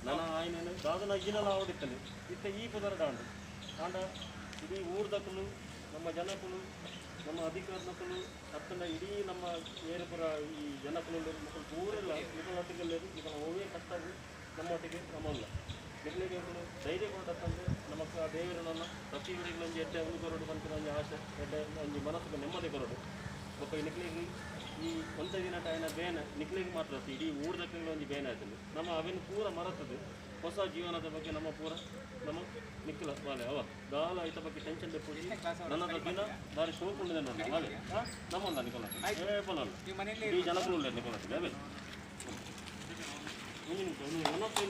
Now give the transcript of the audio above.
ನನ ಆಯ್ನ ದಾದನ ಇಜಿನಲ ಆವಡಿತ್ತಂಡು. ಇತ್ತೆ ಈ ಪುದರ್ಡಾಂಡ್. ಆಂಡ ಇಡೀ ಊರ್ದಕುಲು, ನಮ್ಮ ಜನಕುಲು, ನಮ್ಮ ಅಧಿಕಾರಿನಕುಲು ಅತ್ತಂಡ ಇಡೀ ನಮ್ಮ ಏರುಪುರ ಈ ಜನಕುಲು ಮೊಕುಲು ಪೂರೆಲ್ಲ ನಿಕಲೊಟ್ಟಿಗೆ ನಿಕಲ ಒವ್ವೇ ಕಷ್ಟ ನಮ್ಮೊಟ್ಟಿಗೆ ನಮ್ಮಲ್ಲ. ನಿಕ್ಲೆಗ್ ಧೈರ್ಯ ಕೊರಡತ್ತಂದ್ರೆ ನಮಕ್ ಆ ದೇವರನ್ನ ಪ್ರತಿ ಊರಿಗೆ ಒಂಜಿ ಎಡ್ಡೆ ಒಂದು ಕೊರಡು ಪನ್ಪಿನ ಒಂಜಿ ಆಸೆ, ಎಡ್ಡೆ ಒಂಜಿ ಮನಸ್ಸಿಗೆ ನೆಮ್ಮದಿ ಕೊರಡು. ಬೊಕ್ಕ ನಿಕ್ಲೆಗ್ ಈ ಒಂತೆ ದಿನಟ ಆಯಿನ ಬೇನೆ ನಿಕ್ಲೆಗ್ ಮಾತ್ರ ಅತ್ತ್, ಇಡೀ ಊರ್ದಕ್ಲೆಗ್ಲ ಒಂಜಿ ಬೇನೆ ಆತುಂಡು. ನಮ್ಮ ಅವೆನ್ ಪೂರ ಮರತುದು ಹೊಸ ಜೀವನದ ಬಗ್ಗೆ ನಮ್ಮ ಪೂರ ನಮ್ಮ ನಿಕ್ಲ ಬಾಲೆ ಅವ ದಾಲ ಐತ ಬಗ್ಗೆ ಟೆನ್ಷನ್ ದೆಪ್ಪೊಡ್ಚಿ. ನನದ ದಿನ ಬಾರಿ ಶೋಕು ಉಂಡು ನೋಡ ಬಾಲೆ. ನಮ್ಮಲ್ಲ ನಿಕಲ ಏಪಲ ಇಡೀ ಜನಕುಲು ಉಲ್ಲೆರ್ ನಿಕಲೊಟ್ಟಿಗೆ. ಅವೇ ಒಂಜಿ ನಿಮಿಷ, ಒಂದು